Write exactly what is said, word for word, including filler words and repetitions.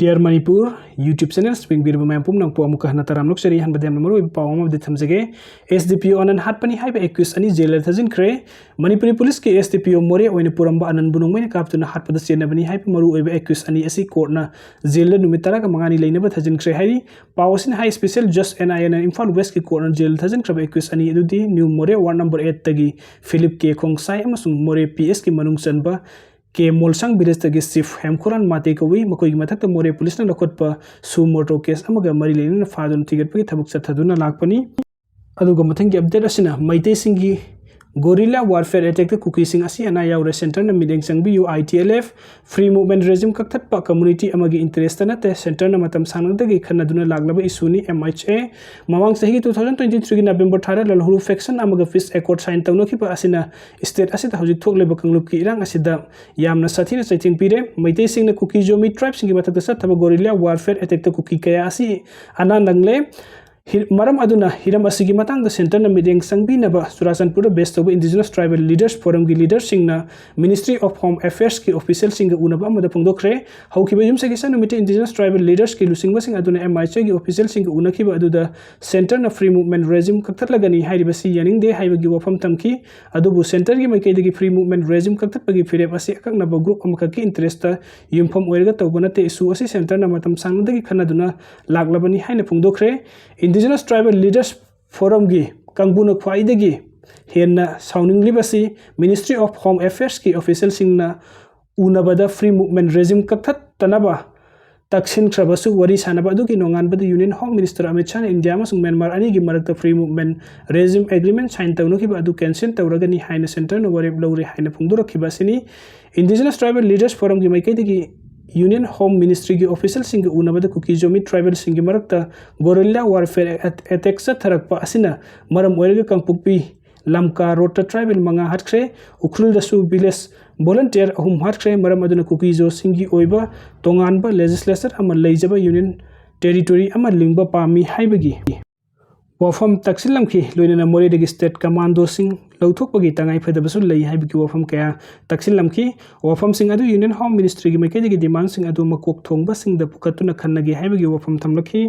Dear Manipur YouTube channel ꯌꯦꯡꯕꯤꯔꯤꯕ ꯃꯌꯥꯝ ꯄꯨꯝꯅꯃꯛꯄꯨ ꯑꯃꯨꯛꯀ ꯍꯟꯅ ꯇꯔꯥꯝꯅ ꯑꯣꯛꯆꯔꯤ꯫ ꯑꯍꯥꯟꯕꯗ ꯌꯥꯝꯅ ꯃꯔꯨꯑꯣꯏꯕ ꯄꯥꯎ ꯑꯃ update ꯊꯝꯖꯒꯦ꯫ S D P O ꯑꯅꯟ ꯍꯥꯠꯄꯅꯤ ꯍꯥꯏꯕ accused ꯑꯅꯤ ꯖꯦꯜꯗ ꯊꯥꯖꯤꯟꯈ꯭ꯔꯦ꯫ ꯃꯅꯤꯄꯨꯔꯤ ꯄꯨꯂꯤꯁꯀꯤ S D P O ꯃꯣꯔꯦ ꯑꯣꯏꯅ ꯄꯨꯔꯝꯕ ꯑꯅꯟꯕꯨ ꯅꯣꯡꯃꯩꯅ ꯀꯥꯞꯇꯨꯅ ꯍꯥꯠꯄꯗ ꯆꯦꯟꯅꯕꯅꯤ ꯍꯥꯏꯕ ꯃꯔꯨꯑꯣꯏꯕ accused ꯑꯅꯤ ꯑꯁꯤ ꯀꯣꯔꯠꯅ ꯖꯦꯜꯗ ꯅꯨꯃꯤꯠ ꯇꯔꯥꯒ ꯃꯉꯥꯅꯤ ꯂꯩꯅꯕ ꯊꯥꯖꯤꯟꯈ꯭ꯔꯦ ꯍꯥꯏꯔꯤ꯫ ꯄꯥꯎ ꯑꯁꯤꯅ ꯍꯥꯏ, special judge N I A ꯅ ꯏꯝꯐꯥꯜ ꯋꯦꯁꯀꯤ ꯀꯣꯔꯠꯅ ꯖꯦꯜꯗ ꯊꯥꯖꯤꯟꯈ꯭ꯔꯕ accused ꯑꯅꯤ ꯑꯗꯨꯗꯤ ꯅ꯭ꯌꯨ ꯃꯣꯔꯦ ꯋꯥꯔꯗ ꯅꯝꯕꯔ ꯑꯩꯠꯇꯒꯤ ꯐꯤꯂꯤꯞ ꯀꯦ ꯈꯣꯡꯁꯥꯏ ꯑꯃꯁꯨꯡ ꯃꯣꯔꯦ P S ꯀꯤ ꯃꯅꯨꯡ ꯆꯟꯕ ꯀꯦ ꯃꯣꯜꯁꯥꯡ ꯚꯤꯂꯦꯖꯇꯒꯤ ꯆꯤꯐ ꯍꯦꯝꯈꯣꯔꯥꯟ ꯃꯥꯇꯦ ꯀꯧꯏ꯫ ꯃꯈꯣꯏꯒꯤ ꯃꯊꯛꯇ ꯃꯣꯔꯦ ꯄꯨꯂꯤꯁꯅ ꯂꯧꯈꯠꯄ ꯁꯨ ꯃꯣꯇꯣ ꯀꯦꯁ ꯑꯃꯒ ꯃꯔꯤ ꯂꯩꯅꯅ ꯐꯥꯗꯨꯅ ꯊꯤꯒꯠꯄꯒꯤ ꯊꯕꯛ ꯆꯠꯊꯗꯨꯅ ꯂꯥꯛꯄꯅꯤ꯫ ꯑꯗꯨꯒ ꯃꯊꯪꯒꯤ update ꯑꯁꯤꯅ ꯃꯩꯇꯩꯁꯤꯡꯒꯤ guerrilla warfare attackꯇ ꯀꯨꯀꯤꯁꯤꯡ ꯑꯁꯤ ꯑꯅꯥ ꯌꯥꯎꯔꯦ꯫ Centreꯅ ꯃꯤꯠꯌꯦꯡ ꯆꯪꯕꯤꯌꯨ꯫ I T L F, free movement regime ꯀꯛꯊꯠꯄ community ꯑꯃꯒꯤ interestꯇ ꯅꯠꯇꯦ꯫ Centreꯅ ꯃꯇꯝ ꯁꯥꯡꯅꯗꯒꯤ ꯈꯟꯅꯗꯨꯅ ꯂꯥꯛꯂꯕ issueꯅꯤ꯫ M H A ꯃꯃꯥꯡ ꯆꯍꯤꯒꯤ two thousand twenty threeꯒꯤ November ꯊꯥꯗ ꯂꯜꯍꯧꯂꯨ faction ꯑꯃꯒ peace accord sign ꯇꯧꯅꯈꯤꯕ ꯑꯁꯤꯅ state ꯑꯁꯤꯗ ꯍꯧꯖꯤꯛ ꯊꯣꯛꯂꯤꯕ ꯀꯥꯡꯂꯨꯞꯀꯤ ꯏꯔꯥꯡ ꯑꯁꯤꯗ ꯌꯥꯝꯅ ꯁꯥꯊꯤꯅ ꯆꯩꯊꯦꯡ ꯄꯤꯔꯦ꯫ ꯃꯩꯇꯩꯁꯤꯡꯅ ꯀꯨꯀꯤ ꯖꯣꯃꯤ tribeꯁꯤꯡꯒꯤ ꯃꯊꯛꯇ ꯆꯠꯊꯕ guerrilla warfare attackꯇ ꯀꯨꯀꯤ ꯀꯌꯥ ꯑꯁꯤ ꯑꯅꯥ ꯅꯪꯂꯦ꯫ ꯍꯤ-, ꯃꯔꯝ ꯑꯗꯨꯅ ꯍꯤꯔꯝ ꯑꯁꯤꯒꯤ ꯃꯇꯥꯡꯗ Centreꯅ ꯃꯤꯠꯌꯦꯡ ꯆꯪꯕꯤꯅꯕ ꯆꯨꯔꯥꯆꯥꯟꯄꯨꯔꯗ base ꯇꯧꯕ Indigenous Tribal Leaders Forumꯒꯤ leaderꯁꯤꯡꯅ Ministry of Home Affairsꯀꯤ officialꯁꯤꯡꯒ ꯎꯅꯕ ꯑꯃꯗ ꯐꯣꯡꯗꯣꯛꯈ꯭ꯔꯦ꯫ ꯍꯧꯈꯤꯕ ꯌꯨꯝꯁꯀꯩꯁ ꯅꯨꯃꯤꯠꯇ Indigenous Tribal Leadersꯀꯤ ꯂꯨꯆꯤꯡꯕꯁꯤꯡ ꯑꯗꯨꯅ M H Aꯒꯤ officialꯁꯤꯡꯒ ꯎꯅꯈꯤꯕ ꯑꯗꯨꯗ Centreꯅ free movement regime ꯀꯛꯊꯠꯂꯒꯅꯤ ꯍꯥꯏꯔꯤꯕꯁꯤ ꯌꯥꯅꯤꯡꯗꯦ ꯍꯥꯏꯕꯒꯤ ꯋꯥꯐꯝ ꯊꯝꯈꯤ꯫ ꯑꯗꯨꯕꯨ Centreꯒꯤ ꯃꯥꯏꯀꯩꯗꯒꯤ free movement regime ꯀꯛꯊꯠꯄꯒꯤ ꯐꯤꯔꯦꯞ ꯑꯁꯤ ꯑꯀꯛꯅꯕ group ꯑꯃꯈꯛꯀꯤ interestꯇ ꯌꯨꯝꯐꯝ ꯑꯣꯏꯔꯒ ꯇꯧꯕ ꯅꯠꯇꯦ꯫ Issue ꯑꯁꯤ Centreꯅ ꯃꯇꯝ ꯁꯥꯡꯅꯗꯒꯤ ꯈꯟꯅꯗꯨꯅ ꯂꯥꯛꯂꯕꯅꯤ ꯍꯥꯏꯅ ꯐꯣꯡꯗꯣꯛꯈ꯭ꯔꯦ꯫ Indigenous Tribal Leaders Forumꯒꯤ ꯀꯥꯡꯕꯨꯅ ꯈ꯭ꯋꯥꯏꯗꯒꯤ ꯍꯦꯟꯅ ꯁꯥꯎꯅꯤꯡꯂꯤꯕꯁꯤ Ministry of Home Affairsꯀꯤ officialꯁꯤꯡꯅ ꯎꯅꯕꯗ free movement regime ꯀꯛꯊꯠꯇꯅꯕ ꯇꯛꯁꯤꯟꯈ꯭ꯔꯕꯁꯨ, ꯋꯥꯔꯤ ꯁꯥꯅꯕ ꯑꯗꯨꯒꯤ ꯅꯣꯡꯉꯥꯟꯕꯗ Union Home Minister ꯑꯃꯤꯠ ꯁꯥꯍꯅ ꯏꯟꯗꯤꯌꯥ ꯑꯃꯁꯨꯡ ꯃ꯭ꯌꯥꯟꯃꯥꯔ ꯑꯅꯤꯒꯤ ꯃꯔꯛꯇ free movement regime agreement sign ꯇꯧꯅꯈꯤꯕ ꯑꯗꯨ cancel ꯇꯧꯔꯒꯅꯤ ꯍꯥꯏꯅ Centreꯅ ꯋꯥꯔꯦꯞ ꯂꯧꯔꯦ ꯍꯥꯏꯅ ꯐꯣꯡꯗꯣꯔꯛꯈꯤꯕ ꯑꯁꯤꯅꯤ꯫ Indigenous Tribal Leaders Forumꯒꯤ ꯃꯥꯏꯀꯩꯗꯒꯤ Union Home Ministryꯒꯤ officialꯁꯤꯡꯒ ꯎꯅꯕꯗ ꯀꯨꯀꯤ ꯖꯣꯃꯤ tribalꯁꯤꯡꯒꯤ ꯃꯔꯛꯇ guerrilla warfare at-, attack ꯆꯠꯊꯔꯛꯄ ꯑꯁꯤꯅ ꯃꯔꯝ ꯑꯣꯏꯔꯒ ꯀꯥꯡꯄꯣꯛꯄꯤ ꯂꯝꯀꯥ roadꯇ tribal ꯃꯉꯥ ꯍꯥꯠꯈ꯭ꯔꯦ꯫ ꯎꯈ꯭ꯔꯨꯜꯗꯁꯨ village volunteer ꯑꯍꯨꯝ ꯍꯥꯠꯈ꯭ꯔꯦ꯫ ꯃꯔꯝ ꯑꯗꯨꯅ ꯀꯨꯀꯤ ꯖꯣꯁꯤꯡꯒꯤ ꯑꯣꯏꯕ ꯇꯣꯉꯥꯟꯕ legislature ꯑꯃ ꯂꯩꯖꯕ Union Territory ꯑꯃ ꯂꯤꯡꯕ ꯄꯥꯝꯃꯤ ꯍꯥꯏꯕꯒꯤ ꯋꯥꯐꯝ ꯇꯛꯁꯤꯜꯂꯝꯈꯤ꯫ ꯂꯣꯏꯅꯅ ꯃꯣꯔꯦꯗꯒꯤ state commandoꯁꯤꯡ ꯂꯧꯊꯣꯛꯄꯒꯤ ꯇꯉꯥꯏ ꯐꯗꯕꯁꯨ ꯂꯩ ꯍꯥꯏꯕꯒꯤ ꯋꯥꯐꯝ ꯀꯌꯥ ꯇꯛꯁꯤꯜꯂꯝꯈꯤ꯫ ꯋꯥꯐꯝꯁꯤꯡ ꯑꯗꯨ Union Home Ministryꯒꯤ ꯃꯥꯏꯀꯩꯗꯒꯤ demandꯁꯤꯡ ꯑꯗꯨ ꯃꯀꯣꯛ ꯊꯣꯡꯕꯁꯤꯡꯗ ꯄꯨꯈꯠꯇꯨꯅ ꯈꯟꯅꯒꯦ ꯍꯥꯏꯕꯒꯤ ꯋꯥꯐꯝ ꯊꯝꯂꯛꯈꯤ꯫